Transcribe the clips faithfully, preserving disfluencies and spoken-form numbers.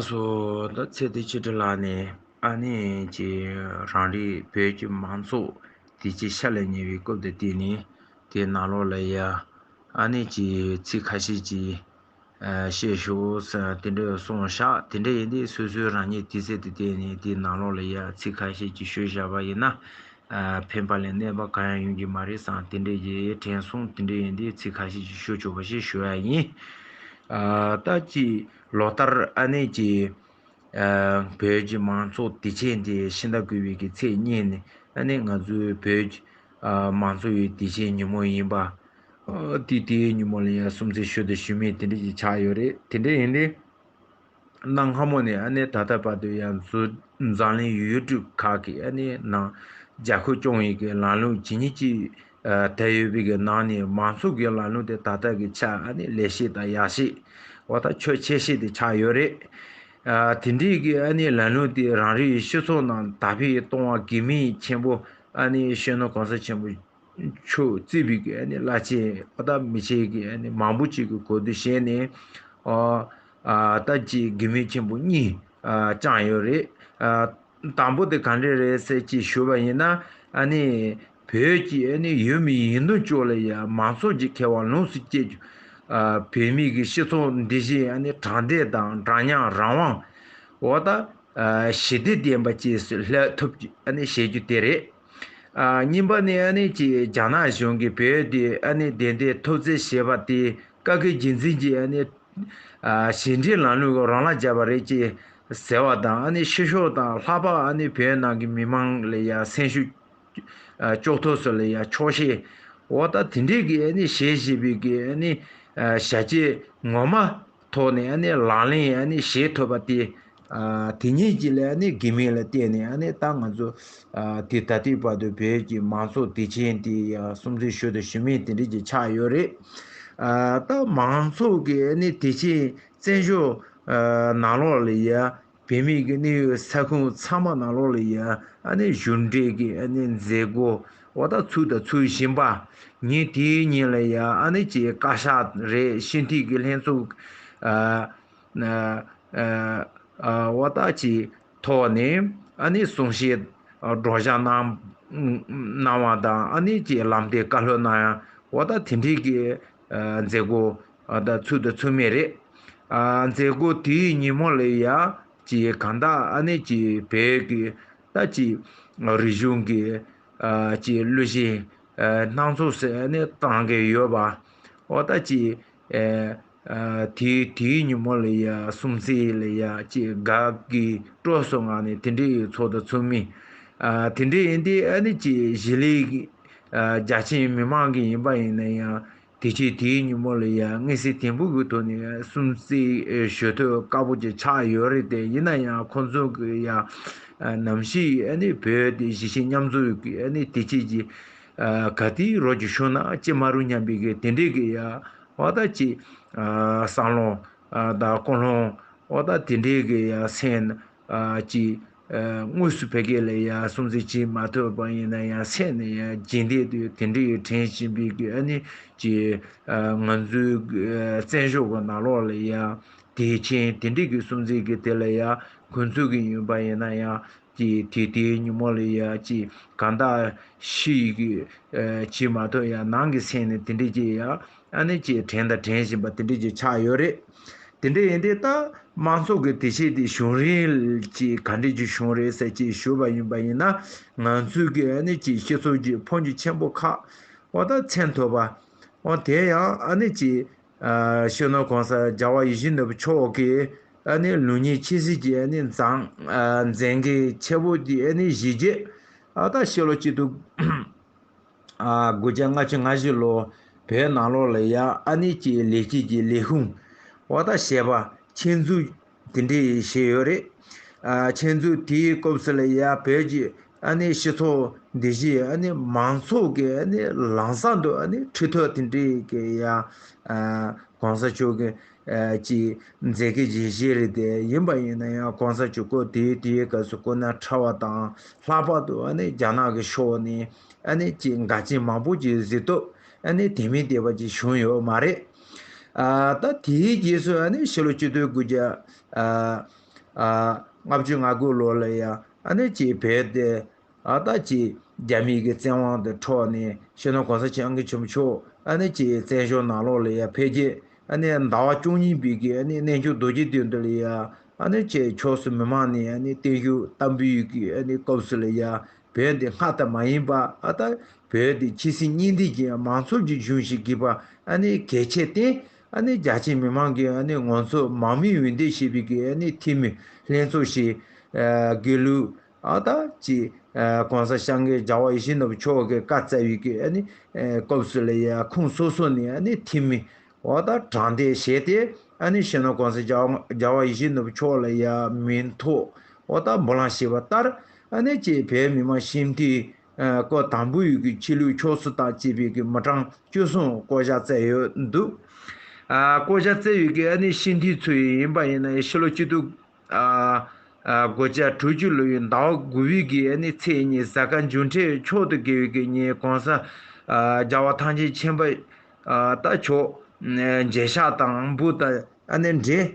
སོ། ད་ཚེ་བདེ་ཆོས་སྒྲོན་ལགས་ནས་ཨ་ནི་ཅིག་རང་རེའི་བོད་ཀྱི་མང་ཚོགས་དེ་ཅིག་ཤ་ལས་ཉེ་བའི་སྐབས་དེ་དེ་ནས་དེ་ནང་ལོགས་ལ་ཡ་ཨ་ནི་ཅིག་ཚིག་ཁ་ཤས་ཅིག་ཨ་བཤད་ཤོག་ཟེར་དེ་འདྲ་གསུངས་བཞག་དེ་འདྲ་ཡིན་དུས་སོ་སོའི་རང་ཉིད་དུས་ཚོད་དེ་བལྟས་ནས་དེ་ནང་ལོགས་ལ་ཡ་ཚིག་ཁ་ཤས་ཅིག་ཤོད་བཞག་པ་ཡིན་ན། ཨ་ཕན་པ་ལས་གནོད་པ་གང་ཡང་ཡོང་གི་མ་རེད་བསམ་དེ་འདྲ་ཡི་དྲན་སོང་། དེ་འདྲ་ཡིན་དུས་ཚིག་ཁ་ཤས་ཅིག་ཤོད་ཆོག་པ་ཞིག་ཞུ་ཡ་ཡིན། ཨ་ད་ཅིག་ལོ་ལྟར་ཨ་ནི་ཅིག་ཨ་བོད་ཀྱི་མང་ཚོགས་དུས་ཆེན་དེ་ཕྱི་ཟླ་དགུ་པའི་གི་ཚེས་གཉིས་ནས་ཨ་ནི་ང་ཚོའི་བོད་ཀྱི་ཨ་མང་གཙོའི་དུས་ཆེན་ཉིན་མོ་ཡིན་པ། ཨ་དེ་དེའི་ཉིན་མོ་ལ་ཡང་སྲུང་བརྩི་ཞུ་དང་ཞུ་མིན་དེ་འདྲ་ཅིག་ཆགས་ཡོད་རེད། དེ་འདྲ་ཡིན་དུས། གནའ་སྔ་མོ་ནས་ཨ་ནི་ད་ལྟ་བར་དུ་ཡང་འཛམ་གླིང་ཡུལ་གྲུ་ཁག་གི་ཨ་ནི་ནང་རྒྱལ་ཁབ་སྐྱོང་ཡས་ཀྱི་ལམ་ལུགས་ཇི་སྙེད་ཅིག་ཨ་དར་ཡོད་པའི་གི་ནང་ནས་མང་གཙོ་གི་ལམ་ལུགས་དེ་ད་ལྟ་གི་ཆ་ཨ་ནི་ལེགས་ཤོས་དང་ཡག་ཤོས་འོ་ད་ཆོས་ཆེ་ཤོས་དེ་ཆགས་ཡོད་རེད། ཨ་དེ་འདྲའི་གི་ཨ་ནི་ལམ་ལུགས་དེ་རང་རེའི་སྤྱི་ཚོགས་ནང་དར་སྤེལ་གཏོང་བ་གལ་གནད་ཆེན་པོ་ཨ་ནི་སྤྱི་ནོར་གོང་ས་ཆེན་པོ་མཆོག་གཙོས་པའི་གི་ཨ་ནི་བླ་ཆེན་པ་དང་མི་ཆེན་གྱི་ཨ་ནི་མང་པོ་ཅིག་གི་གོ་བསྡུར་བྱས་ནས་ཨོ་ཨ་ད་ཅིག་གལ་གནད་ཆེན་པོ་གཉིས་ཨ་བཅངས་ཡོད་རེད། ཨ་དང་པོ་དེ་ག་འདྲས་རེད་ཟེར་ཅིག་ཞུས་པ་ཡིན་ན་ཨ་ནི་བོད་ཀྱི་ཨ་ནི་ཡུལ་མི་ཡིན་མདོག་ཅོག་ལ་ཡ་མང་ཚོགས་ཀྱི་ཁེ་དབང་ལོངས་སུ་སྤྱད་རྒྱུ། ཨ་བོད་མི་གི་སྤྱི་ཚོགས་འདི་བཞིན་ཨ་ནི་དྲང་བདེན་དང་འདྲ་མཉམ་རང་དབང་འོ་ད་ཨ་ཞི་བདེ་ལྡན་པ་བཅས་སུ་སླེབས་ཐུབ་རྒྱུ་ཨ་ནི་བྱེད་རྒྱུ་དེ་རེད། ཨ་གཉིས་པ་ནི་ཨ་ནི་ཅིག་རྒྱ་ནག་གཞུང་གིས་བོད་དེ་ཨ་ནི་བདེན་དོན་འཐབ་རྩོད་བྱས་པ་དེ་བཀའ་བཀོད་རྒྱུད་འཛིན་གྱི་ཨ་ནི་ཨ་ཞི་འགྲིག་ལམ་ལུགས་རང་ལ་སྦྱར་བ་རེད་ཅེས་ཟེར་བ་དང་ཨ་ནི་ཕྱི་ཕྱོགས་དང་ལྷག་པར་ཨ་ནི་བོད་ནང་གི་མི་མང་ལ་ཡང་སེམས་ཤུགས་ཨ་གཅོག་ཐབས་སུ་ལ་ཡང་ཆོག་ཤེས་འོ་ད་དེ་འདྲས་ཀྱི་ཨ་ནི་བྱས་བཞིན་པའི་གི་ཨ་ནི་ཨ་བྱ་སྤྱོད་ངོ་མ། ཐོག་ནས་ཨ་ནི་ལག་ལེན་ཨ་ནི་བྱེད་ཐུབ་པ་དེ། ཨ་དེ་ཉིད་ཀྱི་ལས་ཨ་ནི་གལ་གནད་ལ་བརྟེན་ནས་ཨ་ནི་ད་ང་ཚོ་ཨ་དེ་ད་ལྟའི་བར་དུ་བོད་ཀྱི་མང་ཚོགས་དུས་ཆེན་དེ་ཡང་སྲུང་བརྩི་ཞུ་དང་ཞུ་མིན་དེ་འདྲ་ཅིག་ཆགས་ཡོད་རེད། ཨ་ད་མང་ཚོགས་ཀྱི་ཨ་ནི་དུས་ཆེན་བཙན་བྱོལ་ཨ་ནང་ལོགས་ལ་ཡ་བོད་མི་གི་གནས་ཡུལ་ས་ཁུངས་ཚང་མ་ནང་ལོགས་ལ་ཡ་ཨ་ནི་གཞུང་འབྲེལ་གྱི་ཨ་ནི་མཛད་སྒོ་འོ་ད་ཚུགས་དང་ཚུགས་བཞིན་པ། ཉིན་དེའི་ཉིན་ལ་ཡང་ཨ་ནི་ཅིག་བཀའ་ཤག་རེད། སྤྱི་འཐུས་ཀྱི་ལྷན་ཚོགས་ཨ་ཨ་ཨ་འོ་ད་ཅིག་ཐོག་ནས་ཨ་ནི་གསུང་བཤད་སྒྲོག་སྦྱང་གནང་གནང་བ་དང་ཨ་ནི་ཅིག་ལམ་སྟོན་བཀའ་སློབ་གནང་ཡ་འོ་ད་དེ་འདྲའི་གི་ཨ་མཛད་སྒོ་འོ་ད་ཚུགས་དང་ཚུགས་མེད་རེད། ཨ་མཛད་སྒོ་དེའི་ཉིན་མོ་ལ་ཡ་ཅིག་གང་ལྟར་ཨ་ནི་ཅིག་བོད་ཀྱི་ད་ཅིག་རིག་གཞུང་གི་ཨ་ཅིག་གླུ་གཞས་ཨ་སྣ་ཚོགས་སུ་ཨ་ནི་བཏང་གི་ཡོད་པ། འོ་ད་ཅིག་ཨ་ཨ་དེའི་དེའི་ཉིན་མོ་ལ་ཡ་སྲུང་བརྩི་ལ་ཡ་ཅིག་དགའ་གི་སྤྲོ་སོང་ངང་ནས་དེ་འདྲའི་ཚོགས་དང་ཚོགས་མི་ཨ་དེ་འདྲའི་ཡིན་དུས་ཨ་ནི་ཅིག་གཞིས་ལུས་ཀྱི་ཨ་རྒྱ་ཆེའི་མི་མང་གི་ཡིན་པ་ཡིན་ན་ཡང་དེ་ཅིག་དེའི་ཉིན་མོ་ལ་ཡ་མངོན་གསལ་དོད་པོ་གི་ཐོག་ནས་སྲུང་བརྩི་ཞུ་ཐུབ་དཀའ་པོ་ཅིག་ཆགས་ཡོད་རེད་དེ། ཡིན་ན་ཡང་ཁོང་ཚོ་གི་ཡ་ནམ་ཞིག་ཨ་ནི་བོད་དེ་གཞིས་བྱེས་མཉམ་འཛོམས་ཀྱི་ཨ་ནི་དེ་ཅིག་གི་ཨ་ག་དེའི་རོ་ཅིག་བྱུང་ན་ཅི་མ་རུང་སྙམ་པའི་གི་དེ་འདྲའི་གི་ཡ་འོ་ད་ཅིག་ཨ་བསམ་བློ་ཨ་དང་ཀུན་སློང་འོ་ད་དེ་འདྲའི་གི་ཡ་སེམས་ཨ་ཅིག་ཨ་དངོས་སུ་བོད་སྐད་ལ་ཡ་སྲུང་བརྩི་བྱེད་མ་ཐུབ་པ་ཡིན་ན་ཡང་སེམས་ནས་ཡ་བརྗེད་འདོད་དུ་དེ་འདྲའི་དྲན་བཞིན་པའི་གི་ཨ་ནི་ཅིག་ཨ་ང་ཚོའི་གི་ཨ་བཙན་བྱོལ་གི་ནང་ལོགས་ལ་ཡ་དེ་ཆེན་དེ་འདྲའི་གི་སྲུང་བརྩི་གི་དེ་ལ་ཡ་ཁོང་ཚོ་གི་ཡིན་པ་ཡིན་ན་ཡང་ཅིག་དེ་དེའི་ཉིན་མོ་ལ་ཡ་ཅིག་གང་ལྟར་ཕྱི་ཡི་གི་ཨ་བྱེད་མ་ཐུབ་ཡ་ནང་གི་སེམས་ནས་དེ་འདྲའི་ཅིག་ཡ་ཨ་ནི་ཅིག་དྲན་དང་དྲན་བཞིན་པ་དེ་འདྲའི་ཅིག་ཆགས་ཡོད་རེད། དེ་འདྲ་ཡིན་དུས་ད་མང་ཚོགས་ཀྱི་དུས་ཆེན་དེ་བྱུང་རིམ་ཅིག་ག་འདྲ་ཅིག་བྱུང་རེད་ཟེར་ཅིག་ཞུས་པ་ཡིན་པ་ཡིན་ན། ང་ཚོའི་གི་ཨ་ནི་ཅིག་སྤྱི་ཚོགས་ཀྱི་འཕོ་འགྱུར་ཆེན་པོ་ཁག་འོ་ད་མཚོན་ཐུབ་པ། འོ་དེ་ཡང་ཨ་ནི་ཅིག་ཨ་སྤྱི་ནོར་གོང་ས་རྒྱལ་བ་ཡིད་བཞིན་ནོར་བུ་མཆོག་གིས་ཨ་ནི་ལུགས་གཉིས་ཆོས་སྲིད་ཀྱི་ཨ་ནི་མཛངས་ཨ་མཛད་འགན་ཆེ་བོ་དེ་ཨ་ནི་བཞེས་རྗེས་ཨ་ད་ཕྱི་ལོ་གཅིག་སྟོང་ཨ་དགུ་བརྒྱ་ལྔ་བཅུ་ང་བཞི་ལོ་བོད་ནང་ལོགས་ལ་ཡ་ཨ་ནི་ཀྱི་ལས་བྱེད་ཀྱི་ལས་ཁུངས་འོ་ད་ཞེས་པ་ཆེད་འཛུགས་དེ་འདྲས་བྱས་ཡོད་རེད། ཨ་ཆེད་འཛུགས་དེའི་སྐབས་སུ་ལ་ཡ་བོད་ཀྱི་ཨ་ནི་སྤྱི་ཚོགས་འདི་བཞིན་ཨ་ནི་མང་ཚོགས་ཀྱི་ཨ་ནི་ལམ་སང་དུ་ཨ་ནི་ཁྲིད་ཐབས་དེ་འདྲས་ཀྱི་ཡ་ཨ་གོང་ས་མཆོག་གི་ཨ་ཅིག་མཛད་འགན་བཞེས་བཞེས་རེད་དེ། ཡིན་པ་ཡིན་ན་ཡང་གོང་ས་མཆོག་སྐུ་དེའི་དུས་སྐབས་སུ་སྐུ་ན་ཕྲ་བ་དང་ལྷག་པར་དུ་ཨ་ནི་རྒྱ་ནག་གི་ཕྱོགས་ནས་ཨ་ནི་ཅིག་འགལ་རྐྱེན་མང་པོ་ཅིག་གཟིགས་ཐུབ་ཨ་ནི་དེ་མིན་དེ་བ་ཅིག་བྱུང་ཡོད་མ་རེད། ཨ་ད་དེའི་རྗེས་སུ་ཨ་ནི་ཕྱི་ལོ་ཆིག་སྟོང་དགུ་བརྒྱ་ཨ་ ཨ་ལྔ་བཅུ་ང་དགུ་ལོ་ལ་ཡ་ཨ་ནི་ཅིག་བོད་དེ་ཨ་ད་ཅིག་རྒྱ་མི་གི་བཙན་དབང་དུ་འཕྲོག་ནས་སྤྱི་ནོར་གོང་ས་སྐྱབས་མགོན་ཆེན་པོ་མཆོག་ཨ་ནི་ཅིག་བཙན་བྱོལ་ནང་ལོགས་ལ་ཡ་འཕེལ་རྒྱས་ཨ་ནི་ཟླ་བ་བཅུ་གཉིས་པའི་གི་ཨ་ནི་གནས་མཆོག་རྡོ་རྗེ་གདན་དུ་ལ་ཡ་ཨ་ནི་ཅིག་ཕྱོགས་སུ་མི་མང་ནས་ཨ་ནི་བརྟན་བཞུགས་བསྟར་འབུལ་གྱི་ཨ་ནི་སྐབས་སུ་ལ་ཡ་བོད་འདི་སྔར་ལྟར་མ་ཡིན་པ་ཨ་ད་བོད་འདི་ཆེས་སྲིད་གཉིས་ལྡན་གྱི་མང་ཚོགས་ཀྱི་གཞུང་ཞིག་དགོས་པ་ཨ་ནི་གལ་ཆེ་སྟེ། ཨ་ནི་རྒྱ་ཆེའི་མི་མང་གིས་ཨ་ནི་ང་ཚོ་མང་མོས་འོས་འདེམས་བྱས་པའི་གི་ཨ་ནི་འཐུས་མི་ལྷན་ཚོགས་ཤིག་ཨ་དགེ་ལུགས་ཨ་ད་ཅི་ཨ་གོང་ས་སྐྱབས་མགོན་རྒྱལ་བ་ཡིད་བཞིན་ནོར་བུ་མཆོག་གིས་བཀའ་སྩལ་བའི་གི་ཨ་ནི་ཨ་སྐབས་སུ་ལ་ཡ་ཁོངས་སོ་སོ་ནས་ཨ་ནི་འཐུས་མི་འོ་ད་དྲང་བདེན་བྱས་ཏེ་ཨ་ནི་སྤྱི་ནོར་གོང་ས་རྒྱལ་བ་རྒྱལ་བ་ཡིད་བཞིན་ནོར་བུ་མཆོག་ལ་ཡ་མིང་ཐོ་འོ་ད་འབུལ་ལམ་བྱས་པ་ལྟར་ཨ་ནི་ཅི་བོད་མི་མང་སྤྱི་འཐུས་ཨ་སྐབས་དང་པོའི་གི་ཆོས་ལུགས་ཕྱོགས་སུ་བཏང་བྱས་པའི་གི་མི་གྲངས་བཅུ་གསུམ་བསྐོ་བཞག་བསྩལ་ཡོད་འདུག་ཨ་བསྐོ་བཞག་བསྩལ་བའི་གི་ཨ་ནི་སྤྱི་འཐུས་ཚོ་ཡིན་པ་ཡིན་ན་ཕྱི་ལོ་ཆིག་སྟོང་ཨ་ཨ་དགུ་བརྒྱ་དྲུག་ཅུ་ལོའི་ཟླ་བ་དགུ་པའི་གི་ཨ་ནི་ཚེས་གཉིས་གཟའ་སྐར་འབྱུང་འཕྲོད་མཆོག་ཏུ་དགེ་བའི་གི་ཉིན་གོང་ས་ཨ་རྒྱལ་བ་ཐམས་ཅད་མཁྱེན་པ་ཨ་ད་མཆོག་མཇལ་ཕྱག་དང་འབུལ་དང་ཨ་ནི་འབྲེལ།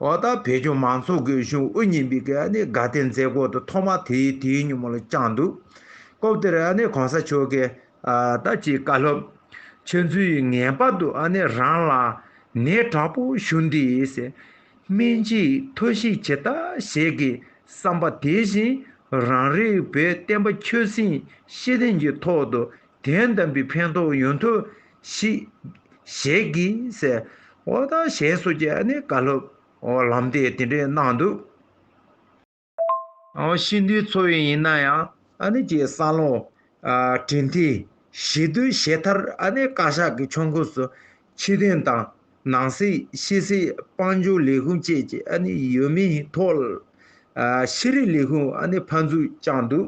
འོ་ད་བོད་ལྗོངས་མང་ཚོགས་ཀྱི་གཞུང་དབུ་བརྙེས་པའི་གི་ཨ་ནི་དགའ་སྟོན་མཛད་སྒོ་དེ་ཐོག་མ་དེའི་དེའི་ཉིན་མོ་ལ་བསྐྱངས་འདུག་སྐབས་དེར་ཨ་ནི་གོང་ས་མཆོག་གིས་ཨ་ད་ཅིག་བཀའ་སློབ། ཁྱོད་ཚོས་ངེས་པར་དུ་ཨ་ནི་རང་ལ་ནད་དྲག་པོ་ཞུགས་འདི་ཟེར། སྨན་བཅོས་ཐབས་ཤེས་ཇི་ལྟར་བྱེད་ཀྱི་བསམ་པ་དེ་བཞིན་རང་རེའི་བོད་བསྟན་པ་ཆོས་སྲིད་ཤེས་ལྡན་གྱི་ཐོག་ཏུ་དོན་དམ་པའི་ཕན་ཐོགས་ཡོང་ཐབས་ཤིག་བྱེད་ཀྱི་ཟེར། འོ་ད་ཞེས་སོགས་ཀྱི་ཨ་ནི་བཀའ་སློབ་འོ་ལམ་སྟོན་དེ་འདྲས་གནང་འདུག་འོ་སྤྱི་འཐུས་ཚོ་ཡིན་ན་ཡང་ཨ་ནི་ཀྱི་བསམ་བློ་ཨ་དྲན་ཐེངས་ཞེ་དྲུག་ཞེ་ཐར་ཨ་ནི་བཀའ་ཤག་གི་ཆོམ་སྐོར་སུ་ཆོས་དོན་དང་ནང་སྲིད་ཕྱི་སྲིད་དཔལ་འབྱོར་ལས་ཁུངས་བཅས་ཀྱི་ཨ་ནི་ཡོད་མེད་ཐོག་ལ་ཨ་ཤེས་རིག་ལས་ཁུངས་ཨ་ནི་ཕར་འཛུལ་བསྐྱངས་འདུག་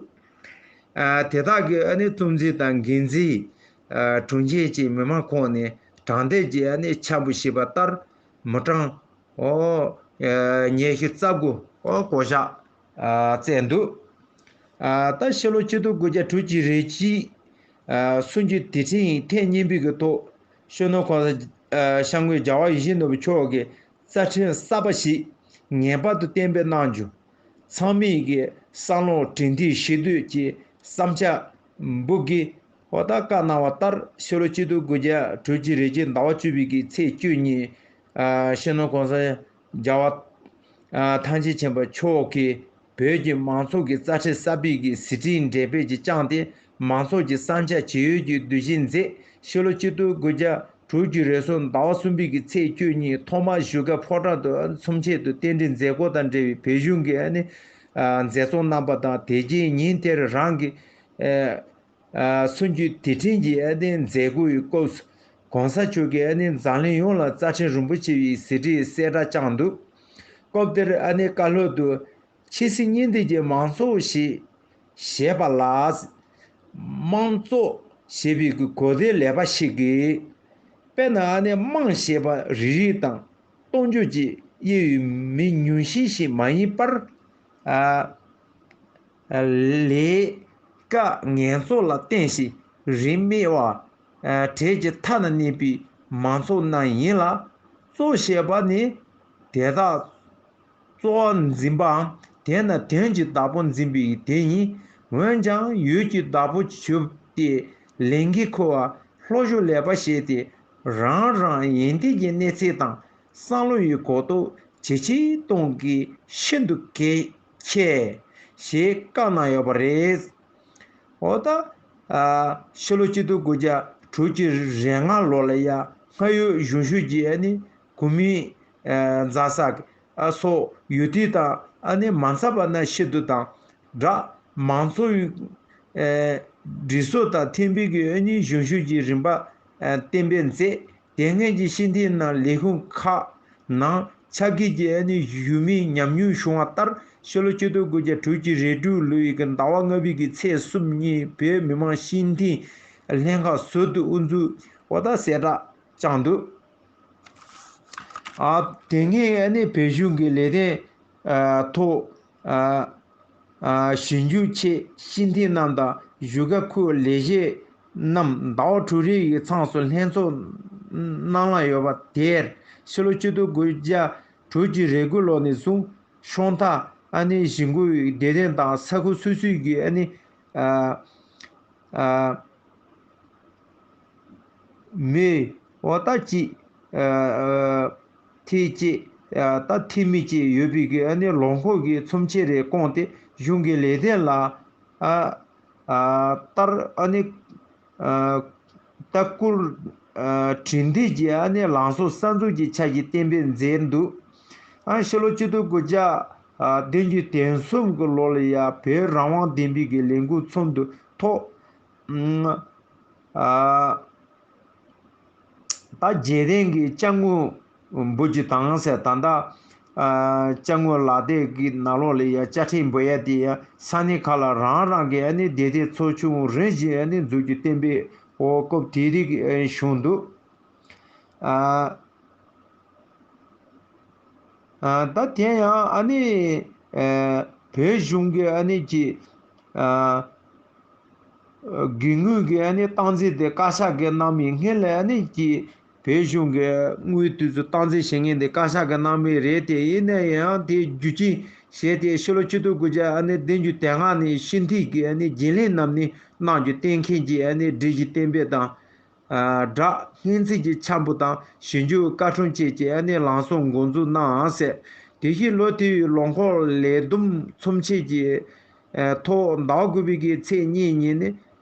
ཨ་དེ་དག་གི་ཨ་ནི་གཙོ་འཛིན་དང་འགན་འཛིན་ཨ་དྲུང་ཆེ་བཅས་མི་མང་ཁོངས་ནས་དྲང་བདེན་གྱི་ཨ་ནི་འཆར་འབུལ་ཞེས་པ་ལྟར་མི་གྲངས་འོ་ཉི་ཤུ་རྩ་དགུ་འོ་བསྐོ་བཞག་ཨ་བསྩལ་འདུག་ཨ་ད་ཕྱི་ལོ་ཆིག་སྟོང་དགུ་བརྒྱ་དྲུག་ཅུ་རེ་གཅིག་ཨ་གསུམ་བཅུའི་དུས་དྲན་ཐེངས་གཉིས་པའི་གི་ཐོག་སྤྱི་ནོར་གོང་ས་ཨ་སྐྱབས་མགོན་རྒྱལ་བ་ཡིད་བཞིན་ནོར་བུ་མཆོག་གིས་རྩ་ཁྲིམས་གསར་པ་ཞིག་ངེས་པར་དུ་གཏན་འབེབས་གནང་རྒྱུ། ཚང་མས་ཀྱི་བསམ་བློ་དྲན་ཐེངས་ཞེ་དྲུག་ཀྱི་བསམ་འཆར་འབུལ་གྱི་འོ་ད་བཀའ་གནང་བ་ལྟར་ཕྱི་ལོ་ཆིག་སྟོང་དགུ་བརྒྱ་དྲུག་ཅུ་རེ་གཅིག་ཟླ་བ་བཅུ་པའི་གི་ཚེས་བཅུ་ཉིན་ཨ་སྤྱི་ནོར་གོང་ས་རྒྱལ་བ་ཨ་ཐམས་ཅད་མཁྱེན་པ་མཆོག་གིས་བོད་ཀྱི་མང་ཚོགས་ཀྱི་རྩ་ཁྲིམས་གསར་པའི་གི་ཟིན་བྲིས་འགྲེམས་སྤེལ་གྱི་བསྐྱངས་ཏེ་མང་ཚོགས་ཀྱི་བསམ་འཆར་ཇི་ཡོད་ཀྱི་འདུལ་བྱེད་མཛད། ཕྱི་ལོ་ཆིག་སྟོང་དགུ་བརྒྱ་དྲུག་ཅུ་རེ་གསུམ་ཟླ་བ་གསུམ་པའི་གི་ཚེས་བཅུ་གཉིས་ཐོག་མར་བཞུགས་སྒར་ཕོ་བྲང་དུ་ཚོམས་ཆེན་དུ་རྟེན་འབྲེལ་མཛད་སྒོ་དང་འབྲེལ་བའི་བོད་གཞུང་གི་ཨ་ནི་ཨ་མཛད་གཙོ་རྣམ་པ་དང་དེ་རྗེས་ཉིན་དེར་རང་གི་ཨ་ཨ་གསུམ་བཅུའི་དུས་དྲན་གྱི་ཨ་ནི་མཛད་སྒོའི་སྐབས་སུ་གོང་ས་མཆོག་གིས་ཨ་ནི་འཛམ་གླིང་ཡོངས་ལ་རྩ་ཁྲིམས་རིན་པོ་ཆེ་བའི་ཟིན་བྲིས་གསལ་བསྒྲགས་བསྐྱངས་འདུག་སྐབས་དེར་ཨ་ནི་བཀའ་སློབ་ཏུ། ཆེས་སྲིད་གཉིས་ལྡན་གྱི་མང་ཚོགས་ཤིག་བྱེད་པ་ལ། དམངས་གཙོ་ཞེས་པའི་གོ་དོན་ལེགས་པ་ཞིག་གིས། དཔེར་ན་ཨ་ནི་དམངས་ཞེས་པ་རིགས་རུས་དང་གཏོང་རྒྱུ་གཅིག་དབྱེ་བའི་མི་ཉུང་ཤས་ཤིག་མ་ཡིན་པར། ཨ། ལས་ཀ་ངན་སོང་ལ་བརྟེན་ཞིང་རིས་མེད་པ། གྲས་ཀྱི་མཐའ་ན་གནས་པའི་མང་ཚོགས་རྣམས་ཡིན་ལ། གཙོ་ཞེས་པ་ནི་དེ་དག་གཙོ་བོ་འཛིན་པའམ་དེས་ན་དོན་གྱི་བདག་པོ་འཛིན་པའི་དེ་ཡིན། འོན་ཀྱང་ཡུལ་གྱི་བདག་པོ་གྱུར་ཏེ་ལས་འགན་འཁུར་བ་ལྷོ་ཕྱོགས་ལས་པ་བྱས་ཏེ་རང་རང་ཡོན་ཏན་གྱི་གནས་ཚད་དང་བསམ་བློ་ཡི་གོ་རྟོགས་ཇེ་ཆེར་གཏོང་གི་ཤིན་ཏུ་གལ་ཆེ་ཞེས་བཀའ་གནང་ཡོད་པ་རེད། འོ་ད། ཨ་ཕྱི་ལོ་ཆིག་སྟོང་དགུ་བརྒྱ་དྲུག་ཅུ་རེ་ལྔ་ལོ་ལ་ཡ་སྔར་ཡོད་གཞུང་ཞབས་ཀྱི་ཨ་ནི་གོ་མིན་ཨ་རྫ་ས་ཨ་སོགས་ཡུལ་དུས་དང་ཨ་ནི་མ་འཚམས་པ་ན་ཕྱིར་བསྡུ་དང་སྦྲགས་མང་གཙོའི་ཨ་སྒྲིག་སྲོལ་དང་མཐུན་པའི་གི་ཨ་ནི་གཞུང་ཞབས་ཀྱི་རིམ་པ་ཨ་གཏན་འབེབས་མཛད། དེ་སྔོན་གྱི་སྤྱི་འཐུས་རྣམས་ལས་ཁུངས་ཁག་ནང་ཆབ་སྒྲིག་གི་ཨ་ནི་བཞུགས་མིན་ཉམས་མྱོང་བྱུང་བ་ལྟར་ཕྱི་ལོ་ཆིག་སྟོང་དགུ་བརྒྱ་དྲུག་ཅུ་རེ་དྲུག་ལོའི་གི་ཟླ་བ་ལྔ་པའི་གི་ཚེས་གསུམ་ཉིན་བོད་མི་མང་སྤྱི་འཐུས་ལྷན་ཁག་ཟུར་དུ་དབུ་འཛུགས་འོ་ད་གསལ་བསྒྲགས་བསྐྱངས་འདུག་ཨ་དེ་སྔའི་ཨ་ནི་བོད་གཞུང་གི་ལས་དོན་ཨ་ཐོག་ཨ་ཨ་ཞིབ་འཇུག་ཆེད་སྤྱི་འཐུས་རྣམས་དང་བཞུགས་སྒར་ཁུལ་ལས་བྱེད་རྣམས་ཟླ་བ་དྲུག་རེའི་མཚམས་སུ་ལྷན་ཚོགས་གནང་གནང་ལ་ཡོད་པ་དེར་ཕྱི་ལོ་ཆིག་སྟོང་དགུ་བརྒྱ་དྲུག་ཅུ་རེ་དགུ་ལོ་ནས་བཟུང་ ཤོང་ཐ་ཨ་ནི་གཞིས་འགོའི་སྡེ་ཚན་དང་ས་ཁུལ་སོ་སོའི་གི་ཨ་ནི་ཨ་ཨ་མི་འོ་ད་ཅིག་ཨ་ཨ་ཐེ་ཅིག་ཨ་ད་ཐེ་མི་ཅིག་ཡོད་པའི་གི་ཨ་ནི་ལོ་འཁོར་གི་ཚོམས་ཆེན་རེ་བསྐོངས་ཏེ་གཞུང་གི་ལས་དོན་ལ་ཨ་ཨ་ལྟར་ཨ་ནི་ཨ་ལྟ་སྐུལ་ཨ་དྲིན་ལྡན་གྱི་ཨ་ནི་ལངས་ཕྱོགས་གསར་འཛུགས་ཀྱི་ཕྱག་གི་གཏན་འབེབས་མཛད་འདུག་ཨ་ཕྱི་ལོ་ཆིག་སྟོང་དགུ་བརྒྱ་ཨ་བདུན་ཅུ་དོན་གསུམ་གྱི་ལོ་ལ་ཡ་བོད་རང་དབང་བདེན་པའི་གི་ལས་འགུལ་ཚོགས་འདུ་ཐོག་ཨ་ད་རྗེས་དྲན་གྱི་ཅ་དངོས་འབུལ་རྒྱུ་དང་ཟེར། ད་ལྟ་ཨ་ཅ་དངོས་ལག་དེབ་ཀྱི་ནང་ལོགས་ལ་ཡ་དཔྱ་ཁྲལ་འབུལ་ཡ་དེ་ཡ་ས་གནས་ཁག་ལ་རང་རང་གི་ཨ་ནི་བདེ་སྡུག་ཚོགས་ཆུང་རིམ་བཞིན་ཨ་ནི་འཛུགས་རྒྱུ་གཏན་འབེབས་འོག་སྐབས་དེ་རིང་བྱུང་འདུག་ཨ་ཨ་ད་དེ་ཡང་ཨ་ནི་ཨ་བོད་གཞུང་གི་ཨ་ནི་ཀྱི་ཨ་དགེ་འོས་ཀྱི་ཨ་ནི་སྟངས་འཛིན་དེ་བཀའ་ཤག་གིས་གནང་མི་སྔོན་ལ་ཨ་ནི་ཀྱི་བོད་གཞུང་གི་དངུལ་དུས་ཚོད་སྟངས་འཛིན་བྱེད་མཁན་དེ་བཀའ་ཤག་གིས་གནང་མི་རེད་དེ། ཡིན་ན་ཡང་དེ་རྒྱུ་རྐྱེན་བྱས་ཏེ་ཕྱི་ལོ་ཆིག་སྟོང་དགུ་བརྒྱ་ཨ་ནི་བདུན་ཅུ་དོན་ལྔ་ནས་ཕྱི་འཐེན་གྱི་ཨ་ནི་རྒྱུན་ལས་རྣམས་ནི་གནང་རྒྱུ་གཏན་འཁེལ་གྱི་ཨ་ནི་སྒྲིག་གཞི་གཏན་འབེབས་དང་། ཨ་སྦྲགས་སྔོན་རྩིས་ཀྱི་འཆར་འབུལ་དང་ཞིབ་འཇུག་བཀའ་ཁྲོམ་བཅས་ཀྱི་ཨ་ནི་ལངས་ཕྱོགས་འགོ་འཛུགས་གནང་ཟེར། དེ་བཞིན་ལོ་དེའི་ལོ་འཁོར་ལས་བསྡོམས་ཚོམས་ཆེན་གྱི་ཨ་ཐོག་ཟླ་དགུ་པའི་གི་ཚེས་གཉིས་ཉིན་ནི་